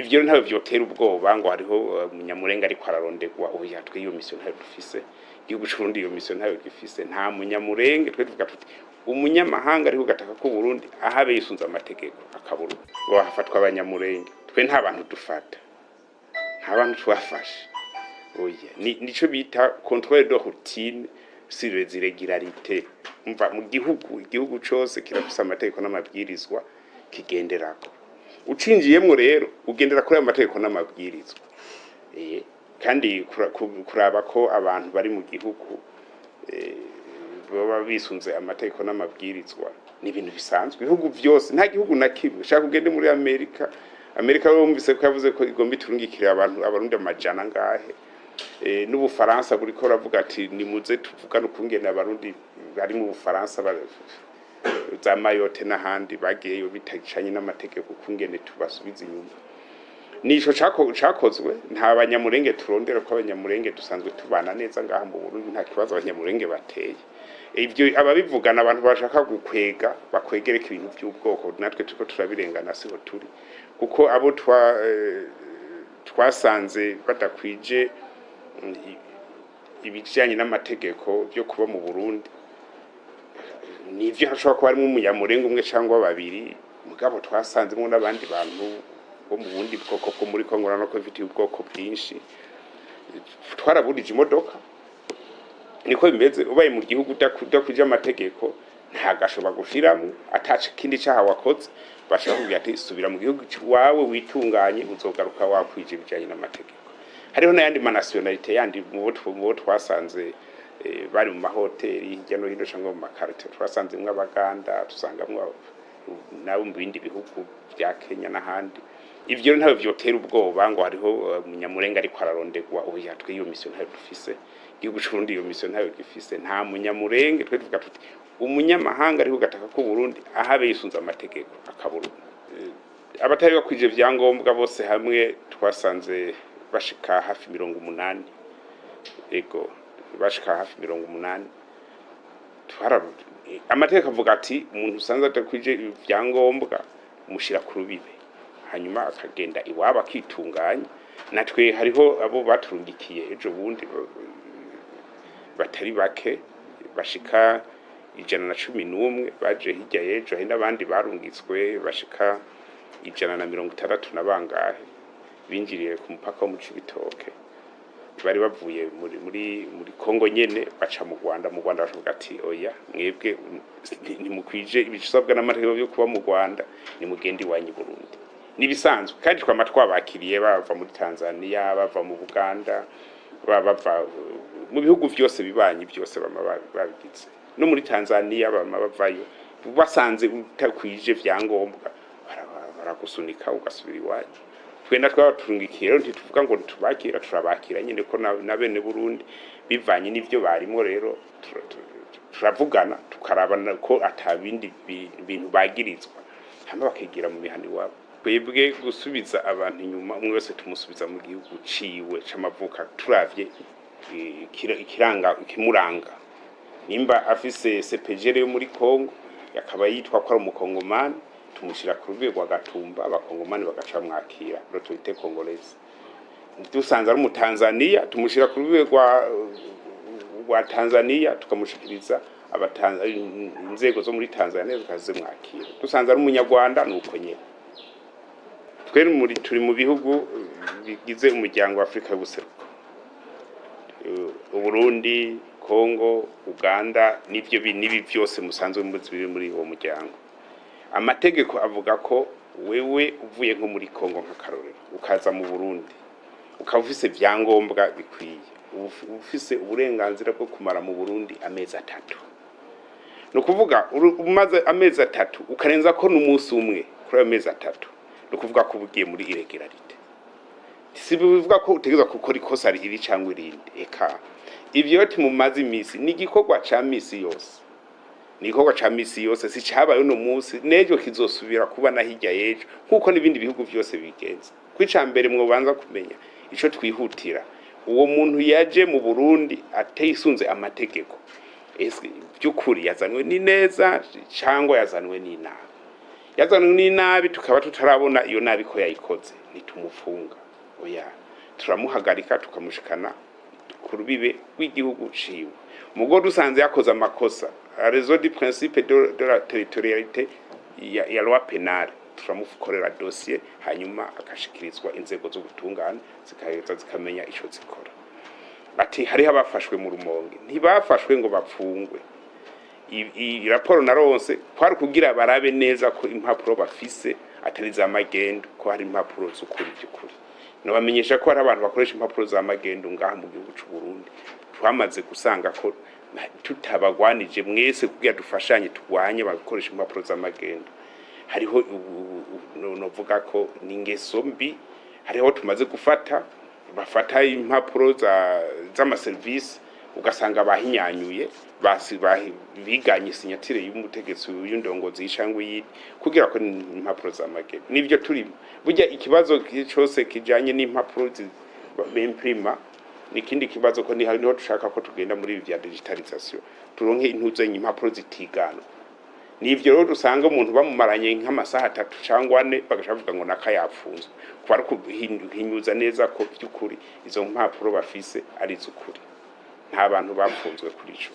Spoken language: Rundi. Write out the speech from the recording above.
Ivyo rero ntabwo vyotera ubwoba ngo hariho umunyamurenga ariko ararondegwa. Oya, twe iyo mission ntayo dufise. Igihugu c'Uburundi iyo mission ntayo gifise. Nta munyamurenge. Twe tuvuga tuti umunyamahanga ariko gataka ko Burundi ahabe yisunze amategeko akaburu ngo hafatwa abanyamurenge. Twe nta bantu dufata, nta bantu twafashe, oya. Ni nico bita contrôle de routine sur les irrégularités. Umva, mu gihugu, igihugu cose kirafise amategeko n'amabwirizwa kigenderako. Ucinjiyemwo rero ugendera kuri ayo mategeko n'amabwirizwa. Kandi kuraba ko abantu bari mu gihugu baba bisunze amategeko n'amabwirizwa ni ibintu bisanzwe. Ibihugu byose, nta gihugu na kimwe ushaka ugende muri Amerika. Amerika wumvise ko yavuze ko igomba iturungikire abantu, abarundi amajana angahe. N'Ubufaransa buriko buravuga ati nimuze tuvugane ukungene abarundi bari mu Bufaransa, za Mayotte n'ahandi bagiyeyo bitacanye n'amategeko, ukungene tubasubiza inyuma. Nico cakozwe. Nta banyamurenge turondera, ko abanyamurenge dusanzwe tubana neza ngaha mu Burundi, nta kibazo abanyamurenge bateye. Ivyo ababivugana abantu bashaka gukwega, bakwegereka ibintu by'ubwoko. Natwe turiko turabirengana, siho turi, kuko abo twasanze badakwije ibijanye n'amategeko byo kuba mu Burundi, nivyo hashobora kuba harimo umunyamurenge umwe cyangwa babiri, mugabo twasanzemo n'abandi bantu bo mu bundi bwoko bwo muri Kongo. Urabona ko bifitiye ubwoko bwinshi. Twaraburije imodoka, niko bimeze. Ubaye mu gihugu udakwije amategeko, nta gashoba gushiramwo ataca ikindi caha wakoze. Bashaka kubwira ati subira mu gihugu wawe witunganye, uzogaruka wakwije ibijanye n'amategeko. Hariho n'ayandi ma nationalités yandi mu bo twasanze bari mu mahoteli hirya no hino cyangwa mu makarite. Twasanzemwo Abaganda, tusangamwo nabo mu bindi bihugu bya Kenya n'ahandi. Ivyo rero ntabwo vyotera ubwoba ngo hariho umunyamurenga ariko ararondegwa. Oya, twe iyo mission ntayo dufise. Igihugu c'Uburundi iyo mission ntayo gifise. Nta munyamurenge. Twe tuvuga tuti umunyamahanga ariko gataka ko Burundi ahabe yisunze amategeko akaburu. Abatari bakwije ivyangombwa bose hamwe twasanze bashika hafi 80. Ego, bashika hafi 80. Amategeko avuga ati umuntu usanze adakwije ivyangombwa umushira ku rubibe, hanyuma akagenda iwabo akitunganya. Natwe hariho abo baturungikiye ejo bundi batari bake, bashika 111 baje hirya y'ejo. Hari n'abandi barungitswe bashika 160 na bangahe binjiriye ku mupaka wo mu Cibitoke, bari bavuye muri Kongo nyene baca mu Rwanda. Mu Rwanda bashoboka ati oya, mwebwe ntimukwije ibisabwa n'amategeko yo kuba mu Rwanda, nimugende iwanyu i Burundi. Nibisanzwe, kandi twama twabakiriye bava muri Tanzania, bava mu Buganda, bava mu bihugu vyose bibanyi byose, bama babigize. No muri Tanzania bama bavayo. Basanze utakwije vyangombwa, baragusunika ugasubira iwanyu. Twenda twabaturungikiye rero, ntituvuga ngo ntitubakira, turabakira nyine ko na bene Burundi bivanye n'ivyo barimo. Rero turavugana, tukarabana ko ata bindi bintu bagirizwa, hama bakigira mu mihana iwabo. Twebwe gusubiza abantu inyuma, umwe wese tumusubiza mu gihugu ciwe c'amavuka, turavye ikiranga ikimuranga. Nimba afise CPGL yo muri Kongo, akaba yitwa ko ari umukongomani, tumushyira ku rwego rwa Gatumba, abakongomani bagaca bamwakira, l'autorité congolaise. Dusanze ari umutanzaniya, tumushyira ku rwego rwa Tanzania, tukamushikiriza inzego zo muri Tanzania zikazimwakira. Dusanze ari umunyarwanda, ni uko nyene. Twe turi mu bihugu bigize umuryango wa Afrika y'Ubuseruko: Uburundi, Kongo, Uganda, n'ivyo n'ibi vyose musanzwe muzi biri muri uwo muryango. Amategeko avuga ko wewe uvuye nko muri Kongo, nk'akarorero, ukaza mu Burundi, ukaba ufise vyangombwa bikwiye, uba ufise uburenganzira bwo kumara mu Burundi amezi 3. Ni ukuvuga umaze amezi 3 ukarenza ko n'umunsi umwe kuri ayo mezi 3, ni ukuvuga ko uba ugiye muri irrégularité. Si bivuga ko utegerezwa gukora ikosa iri cyangwa irindi. Eka ivyo mumaze imisi ni igikorwa ca misi yose, ni igikorwa ca misi yose. Si cabaye uno munsi, n'ejo kizosubira kuba na hirya y'ejo, nk'uko n'ibindi bihugu vyose bigenza. Kwica mbere mwobanza kumenya ico twihutira: uwo muntu yaje mu Burundi atisunze amategeko, ese by'ukuri yazanwe n'ineza cyangwa yazanwe n'inabi? Yazanywe n'inabi, tukaba tutarabona iyo nabi ko yayikoze, nitumufunga, oya, turamuhagarika tukamushikana ku rubibe rw'igihugu ciwe. Mugo dusanze yakoze amakosa, à raison du principe de la territorialité ya loi pénale, turamukorera dossier, hanyuma akashikirizwa inzego z'ubutungane, zikaheza zikamenya ico zikora. Ati hariho abafashwe mu Rumonge. Ntibafashwe ngo bapfungwe. Raporo naronse kwari kugira barabe neza ko impapuro bafise atari za magendu, ko hari impapuro z'ukuri by'ukuri. Nabamenyesha ko hari abantu bakoresha impapuro za magendu ngaha mu gihugu c'u Burundi. Twamaze gusanga ko tutabagwanije mwese kugira dufashanye turwanye bakoresha impapuro za magendu, hariho novuga ko ni ingeso mbi. Hariho tumaze gufata bafata impapuro za z'amaserivisi, ugasanga bahinyanyuye, basi biganye signature y'umutegetsi w'indongozi cyangwa iyindi, kugira ko ni impapuro za magendu. Nivyo turi burya ikibazo cyose kijanye n'impapuro bimprima ni ikindi kibazo, ko niho dushaka ko tugenda muri ibi vya digitalisation, turonke intuzenye impapuro zitiganwa. Nivyo rero dusanga umuntu bamumaranye nk'amasaha 3 cyangwa 4, bagaca bavuga ngo naka yapfunzwe, kuba ari kuhinyuza neza ko by'ukuri izo mpapuro bafise ari iz'ukuri. Nta bantu bapfunzwe kuri ico.